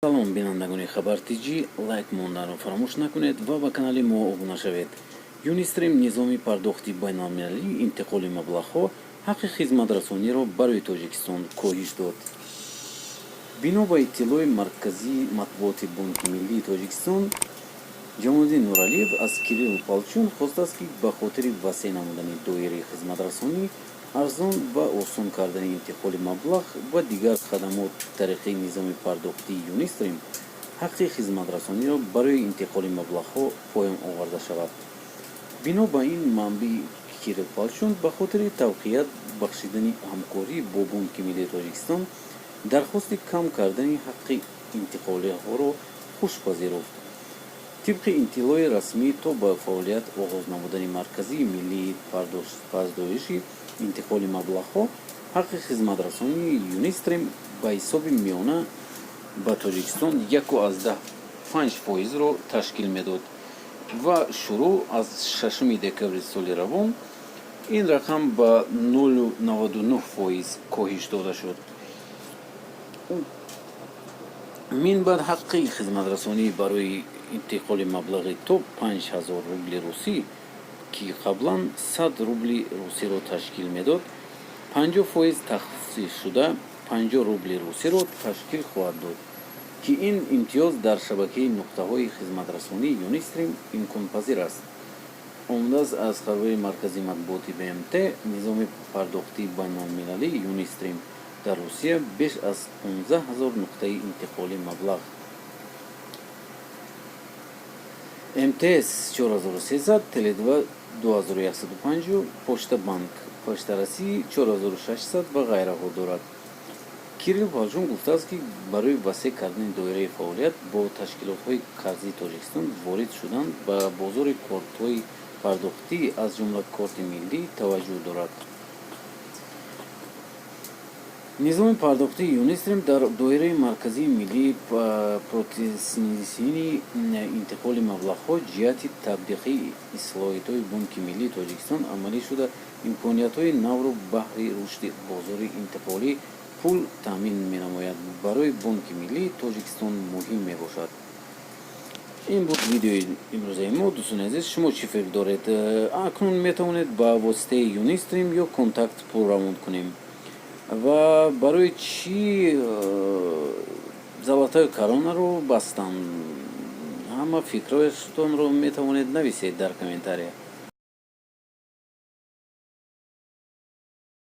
Салом, бинандагони Хабар ТҷЛайк монданро фаромӯш накунед ва ба канали мо обуна шавед. Юнистрим, низоми пардохти байналмилалии интиқоли маблағҳо, ҳаққи хизматрасониро барои Тоҷикистон коҳиш дод. Бино ба иттилои марказии матбуоти Бонки миллии Тоҷикистон, Ҷамолиддин Нуралиев аз Кирилл Палчун хостааст, ки ба хотири васеъ намудани доираи хизматрасонӣ, арзон ва осон кардани интиқоли маблағ ва дигар хадамот тариқи низоми пардохтии Юнистрим ҳаққи хизматрасониро барои интиқоли маблағҳо поён оварда шавад. Бино ба ин манбаъ, Кирилл Палчун ба хотири тавқият бахшидани ҳамкорӣ бо Бонки миллии Тоҷикистон дархости кам кардани ҳаққи интиқолиҳоро хуш пазируфт. Тибқи иттилои расмӣ, то ба фаъолият оғоз намудани Марказии миллии пардозиши интиқоли маблағҳо ҳаққи хизматрасонии Юнистрим ба ҳисоби миёна ба Тоҷикистон 1,5 фоизро ташкил медод ва шурӯъ аз 6 декабри соли равон ин рақам ба 0,99 фоиз коҳиш дода шуд. Мин баъд ҳаққи хизматрасонӣ барои интиқоли маблағи то 5000 рубли русӣ, ки қаблан 100 рубли русиро ташкил медод, 50 фоиз тахфифшуда 50 рубли русиро ташкил хоҳад дод, ки ин имтиёз дар шабакаи нуқтаҳои хизматрасонии Юнистрим имконпазир аст, омадааст аз хабари маркази матбуоти БМТ. Низоми пардохтии байналмилалии Юнистрим дар Русия беш аз 15 ҳазор нуқтаи интиқоли маблағ, МТС 4300, Теле2 2150, Почта банк, Почта России 4600 ва ғайраҳо дорад. Кирилл Палчун гуфтааст, ки барои васеъ кардани доираи фаъолият бо ташкилотҳои қарзии Тоҷикистон ворид шудан ба бозори кортҳои пардохтӣ, аз ҷумла корти миллӣ, таваҷҷӯҳ дорад. Низоми пардохтии Юнистрим дар доираи Марказии миллии протсессинги интиқоли маблағҳо ҷиҳати татбиқи ислоҳотҳои Бонки миллии Тоҷикистон амалӣ шуда, имкониятҳои навро баҳри рушди бозори интиқолии пул таъмин менамояд, барои Бонки миллии Тоҷикистон муҳим мебошад. Ин буд видеои имрӯзаи мо. Дӯстони азиз, шумо чӣ фикр доред? Акнун метавонед ба воситаи Юнистрим ё Контакт пул равон кунем ва барои чӣ Золотая коронаро бастанд? Ҳама фикрҳоятонро метавонед нависед дар комментария.